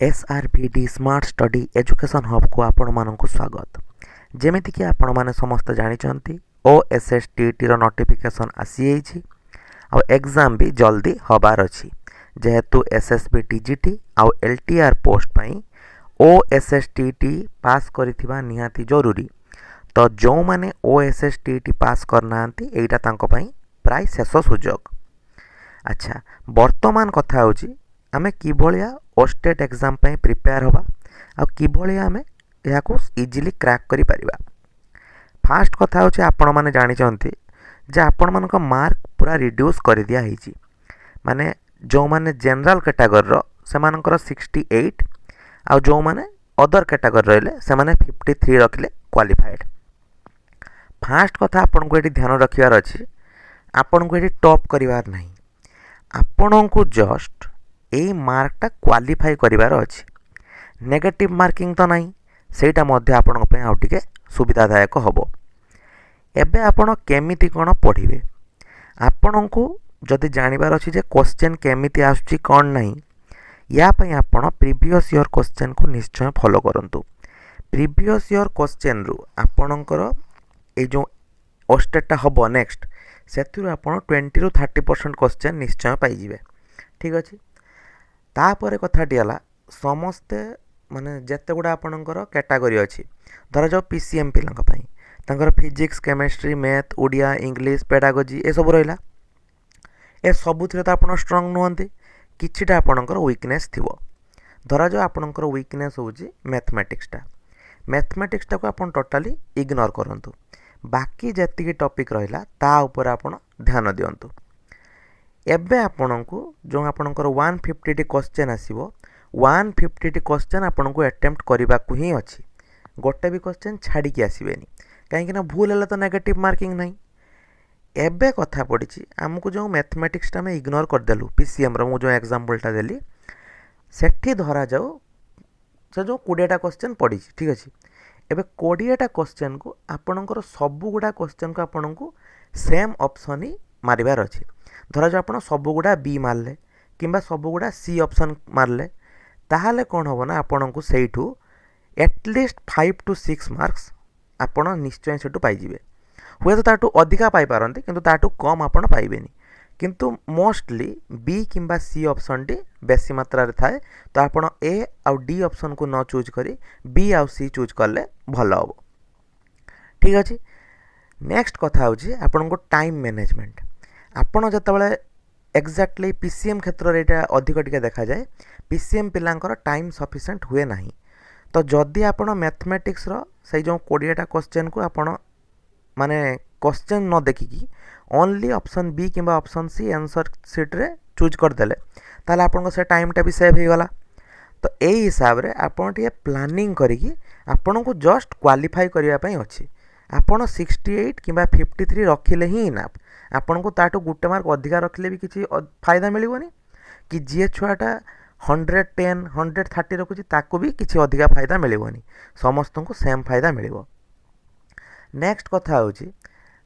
SRVD smart study education ହବ୍କୁ ଆପଣମାନଙ୍କୁ ସ୍ୱାଗତ। ଯେମିତିକି ଆପଣମାନେ ସମସ୍ତେ ଜାଣିଛନ୍ତି, OSSTETର ନୋଟିଫିକେସନ୍ ଆସିଯାଇଛି ଆଉ ଏକ୍ଜାମ୍ ବି ଜଲ୍ଦି ହେବାର ଅଛି। ଯେହେତୁ SSB TGT ଆଉ LTR post ପାଇଁ OSSTET pass କରିଥିବା ନିହାତି ଜରୁରୀ, ତ ଯେଉଁମାନେ OSSTET pass କରିନାହାନ୍ତି, ଏଇଟା ତାଙ୍କ ପାଇଁ ପ୍ରାୟ ଶେଷ ସୁଯୋଗ। ଆଚ୍ଛା, ବର୍ତ୍ତମାନ କଥା ହେଉଛି ଆମେ କିଭଳିଆ ଓଷ୍ଟେଟ୍ ଏକ୍ଜାମ୍ ପାଇଁ ପ୍ରିପେୟାର ହେବା ଆଉ କିଭଳିଆ ଆମେ ଏହାକୁ ଇଜିଲି କ୍ରାକ୍ କରିପାରିବା। ଫାଷ୍ଟ କଥା ହେଉଛି, ଆପଣମାନେ ଜାଣିଛନ୍ତି ଯେ ଆପଣମାନଙ୍କ ମାର୍କ ପୁରା ରିଡ୍ୟୁସ୍ କରିଦିଆ ହେଇଛି। ମାନେ ଯେଉଁମାନେ ଜେନେରାଲ୍ କ୍ୟାଟାଗୋରୀର, ସେମାନଙ୍କର 68 ଆଉ ଯେଉଁମାନେ ଅଦର କ୍ୟାଟାଗୋରୀ ରହିଲେ, ସେମାନେ 53 ରଖିଲେ କ୍ୱାଲିଫାଏଡ଼୍। ଫାଷ୍ଟ କଥା ଆପଣଙ୍କୁ ଏଠି ଧ୍ୟାନ ରଖିବାର ଅଛି, ଆପଣଙ୍କୁ ଏଠି ଟପ୍ କରିବାର ନାହିଁ। ଆପଣଙ୍କୁ ଜଷ୍ଟ ଏଇ ମାର୍କଟା କ୍ୱାଲିଫାଇ କରିବାର ଅଛି। ନେଗେଟିଭ୍ ମାର୍କିଂ ତ ନାହିଁ, ସେଇଟା ମଧ୍ୟ ଆପଣଙ୍କ ପାଇଁ ଆଉ ଟିକେ ସୁବିଧାଦାୟକ ହେବ। ଏବେ ଆପଣ କେମିତି କ'ଣ ପଢ଼ିବେ? ଆପଣଙ୍କୁ ଯଦି ଜାଣିବାର ଅଛି ଯେ କ୍ୱଶ୍ଚେନ୍ କେମିତି ଆସୁଛି, କ'ଣ ନାହିଁ, ୟା ପାଇଁ ଆପଣ ପ୍ରିଭିୟସ୍ ଇୟର୍ କ୍ୱଶ୍ଚେନ୍କୁ ନିଶ୍ଚୟ ଫଲୋ କରନ୍ତୁ। ପ୍ରିଭିୟସ୍ ଇୟର୍ କ୍ୱଶ୍ଚେନ୍ରୁ ଆପଣଙ୍କର ଏଇ ଯେଉଁ ଓଷ୍ଟେଟ୍ଟା ହେବ ନେକ୍ସଟ, ସେଥିରୁ ଆପଣ 20ରୁ 30% କ୍ୱଶ୍ଚେନ୍ ନିଶ୍ଚୟ ପାଇଯିବେ। ଠିକ୍ ଅଛି। ତାପରେ କଥାଟି ହେଲା, ସମସ୍ତେ ମାନେ ଯେତେ ଗୁଡ଼ା ଆପଣଙ୍କର କ୍ୟାଟାଗୋରୀ ଅଛି, ଧରାଯାଉ PCM ପିଲାଙ୍କ ପାଇଁ ତାଙ୍କର physics, chemistry, math, Odia, English, pedagogy ଏସବୁ ରହିଲା। ଏ ସବୁଥିରେ ତ ଆପଣ ଷ୍ଟ୍ରଙ୍ଗ ନୁହନ୍ତି, କିଛିଟା ଆପଣଙ୍କର ୱିକନେସ୍ ଥିବ। ଧରାଯାଉ ଆପଣଙ୍କର ୱିକନେସ୍ ହେଉଛି ମ୍ୟାଥମେଟିକ୍ସଟା। ମ୍ୟାଥମେଟିକ୍ସଟାକୁ ଆପଣ ଟୋଟାଲି ଇଗ୍ନୋର କରନ୍ତୁ। ବାକି ଯେତିକି ଟପିକ୍ ରହିଲା, ତା ଉପରେ ଆପଣ ଧ୍ୟାନ ଦିଅନ୍ତୁ। ଏବେ ଆପଣଙ୍କୁ ଯେଉଁ ଆପଣଙ୍କର 150ଟି କ୍ୱଶ୍ଚେନ୍ ଆସିବ, 150ଟି କ୍ୱଶ୍ଚେନ୍ ଆପଣଙ୍କୁ ଆଟେମ୍ପ୍ଟ କରିବାକୁ ହିଁ ଅଛି। ଗୋଟେ ବି କ୍ୱଶ୍ଚେନ୍ ଛାଡ଼ିକି ଆସିବେନି, କାହିଁକିନା ଭୁଲ ହେଲେ ତ ନେଗେଟିଭ୍ ମାର୍କିଂ ନାହିଁ। ଏବେ କଥା ପଡ଼ିଛି, ଆମକୁ ଯେଉଁ ମ୍ୟାଥମେଟିକ୍ସଟା ଆମେ ଇଗ୍ନୋର କରିଦେଲୁ, PCMର ମୁଁ ଯେଉଁ ଏକ୍ଜାମ୍ପଲ୍ଟା ଦେଲି, ସେଠି ଧରାଯାଉ ସେ ଯେଉଁ 20ଟା କ୍ୱଶ୍ଚେନ୍ ପଡ଼ିଛି। ଠିକ୍ ଅଛି। ଏବେ 20ଟା କ୍ୱଶ୍ଚେନ୍କୁ ଆପଣଙ୍କର ସବୁଗୁଡ଼ା କ୍ୱଶ୍ଚେନ୍କୁ ଆପଣଙ୍କୁ ସେମ୍ ଅପସନ୍ ହିଁ ମାରିବାର ଅଛି। ଧରାଯାଉ ଆପଣ ସବୁଗୁଡ଼ା ବି ମାରିଲେ କିମ୍ବା ସବୁଗୁଡ଼ା ସି ଅପସନ୍ ମାରିଲେ, ତାହେଲେ କ'ଣ ହେବ ନା ଆପଣଙ୍କୁ ସେଇଠୁ at least 5 to 6 marks ଆପଣ ନିଶ୍ଚୟ ସେଠୁ ପାଇଯିବେ। ହୁଏତ ତାଠୁ ଅଧିକା ପାଇପାରନ୍ତି, କିନ୍ତୁ ତାଠୁ କମ୍ ଆପଣ ପାଇବେନି। କିନ୍ତୁ ମୋଷ୍ଟଲି ବି କିମ୍ବା ସି ଅପସନ୍ଟି ବେଶୀ ମାତ୍ରାରେ ଥାଏ। ତ ଆପଣ ଏ ଆଉ ଡି ଅପସନ୍କୁ ନ ଚୁଜ୍ କରି ବି ଆଉ ସି ଚୁଜ୍ କଲେ ଭଲ ହେବ। ଠିକ୍ ଅଛି। ନେକ୍ସଟ କଥା ହେଉଛି ଆପଣଙ୍କୁ ଟାଇମ୍ ମ୍ୟାନେଜମେଣ୍ଟ। ଆପଣ ଯେତେବେଳେ ଏକ୍ଜାକ୍ଟଲି PCM କ୍ଷେତ୍ରରେ ଏଇଟା ଅଧିକ ଟିକେ ଦେଖାଯାଏ, PCM ପିଲାଙ୍କର ଟାଇମ୍ ସଫିସିଏଣ୍ଟ ହୁଏ ନାହିଁ। ତ ଯଦି ଆପଣ ମ୍ୟାଥମେଟିକ୍ସର ସେଇ ଯେଉଁ 20ଟା କ୍ୱଶ୍ଚେନ୍କୁ ଆପଣ ମାନେ କ୍ୱଶ୍ଚେନ୍ ନ ଦେଖିକି ଓନ୍ଲି ଅପସନ୍ ବି କିମ୍ବା ଅପସନ୍ ସି ଆନ୍ସର୍ ସିଟ୍ରେ ଚୁଜ୍ କରିଦେଲେ, ତାହେଲେ ଆପଣଙ୍କ ସେ ଟାଇମ୍ଟା ବି ସେଭ୍ ହେଇଗଲା। ତ ଏଇ ହିସାବରେ ଆପଣ ଟିକେ ପ୍ଲାନିଂ କରିକି, ଆପଣଙ୍କୁ ଜଷ୍ଟ କ୍ୱାଲିଫାଇ କରିବା ପାଇଁ ଅଛି। ଆପଣ 68 କିମ୍ବା 53 ରଖିଲେ ହିଁ ଇନାଫ୍। ଆପଣଙ୍କୁ ତାଠୁ ଗୋଟେ ମାର୍କ ଅଧିକା ରଖିଲେ ବି କିଛି ଫାଇଦା ମିଳିବନି କି ଯିଏ ଛୁଆଟା 110, 130 ରଖୁଛି, ତାକୁ ବି କିଛି ଅଧିକା ଫାଇଦା ମିଳିବନି। ସମସ୍ତଙ୍କୁ ସେମ୍ ଫାଇଦା ମିଳିବ। ନେକ୍ସଟ କଥା ହେଉଛି,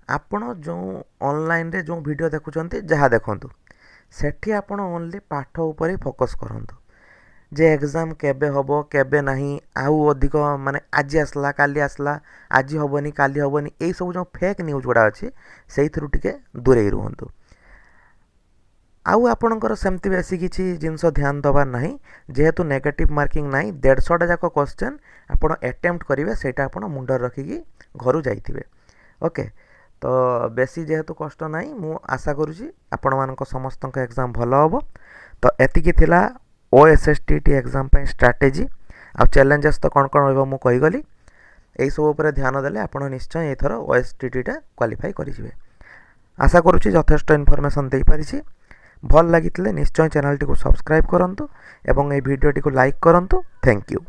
ଆପଣ ଯେଉଁ ଅନଲାଇନରେ ଯେଉଁ ଭିଡ଼ିଓ ଦେଖୁଛନ୍ତି, ଯାହା ଦେଖନ୍ତୁ, ସେଠି ଆପଣ ଓନ୍ଲି ପାଠ ଉପରେ ଫୋକସ୍ କରନ୍ତୁ ଯେ ଏକ୍ଜାମ୍ କେବେ ହେବ, କେବେ ନାହିଁ, ଆଉ ଅଧିକ ମାନେ ଆଜି ଆସିଲା, କାଲି ଆସିଲା, ଆଜି ହେବନି, କାଲି ହେବନି, ଏଇସବୁ ଯେଉଁ ଫେକ୍ ନ୍ୟୁଜ୍ ଗୁଡ଼ା ଅଛି, ସେଇଥିରୁ ଟିକେ ଦୂରେଇ ରୁହନ୍ତୁ। ଆଉ ଆପଣଙ୍କର ସେମିତି ବେଶୀ କିଛି ଜିନିଷ ଧ୍ୟାନ ଦେବାର ନାହିଁ। ଯେହେତୁ ନେଗେଟିଭ୍ ମାର୍କିଂ ନାହିଁ, 150ଟା ଯାକ କ୍ୱଶ୍ଚେନ୍ ଆପଣ ଆଟେମ୍ପ୍ଟ କରିବେ, ସେଇଟା ଆପଣ ମୁଣ୍ଡରେ ରଖିକି ଘରୁ ଯାଇଥିବେ। ଓକେ, ତ ବେଶୀ ଯେହେତୁ କଷ୍ଟ ନାହିଁ, ମୁଁ ଆଶା କରୁଛି ଆପଣମାନଙ୍କ ସମସ୍ତଙ୍କ ଏକ୍ଜାମ୍ ଭଲ ହେବ। ତ ଏତିକି ଥିଲା OSSTET exam ପାଇଁ ଷ୍ଟ୍ରାଟେଜି। ଆଉ ଚ୍ୟାଲେଞ୍ଜେସ୍ ତ କ'ଣ କ'ଣ ରହିବ ମୁଁ କହିଗଲି। ଏଇସବୁ ଉପରେ ଧ୍ୟାନ ଦେଲେ ଆପଣ ନିଶ୍ଚୟ ଏଥର OSSTETଟା କ୍ୱାଲିଫାଇ କରିଯିବେ। ଆଶା କରୁଛି ଯଥେଷ୍ଟ ଇନଫର୍ମେସନ୍ ଦେଇପାରିଛି। ଭଲ ଲାଗିଥିଲେ ନିଶ୍ଚୟ ଚ୍ୟାନେଲଟିକୁ ସବସ୍କ୍ରାଇବ୍ କରନ୍ତୁ ଏବଂ ଏଇ ଭିଡ଼ିଓଟିକୁ ଲାଇକ୍ କରନ୍ତୁ। Thank you.